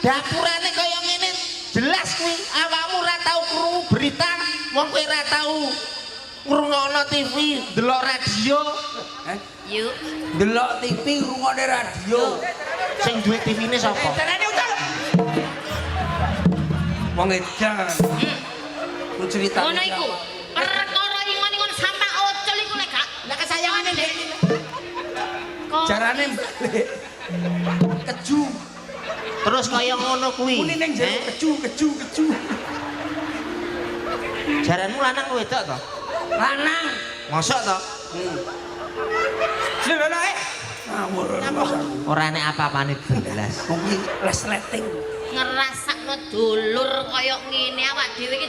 Dapurane kaya ngene jelas kuwi awakmu ora tau krungu berita, wong kowe ora tau ngrungokno TV, ndelok radio. Eh? Yuk. Delok TV, ngrungokne radio. Sing duwe TV-ne sapa? Jarane ucul. Wong edan. Lu cerita. Ngono iku. Perkara ingon-ingon sampah ucul iku lek gak. Lah, kesayangane ndek. Kok Jarane balik. Keju. Terus kaya ngono kuwi. Muni ning jero Eh? keju, keju, keju. Jaranmu lanang wedok to? Lanang. Mosok to? Lho lho eh. Ngawur. Ora enek apa-apane belas. Wong iki resleting. Ngerasakno dulur kaya ngene awak dhewe iki.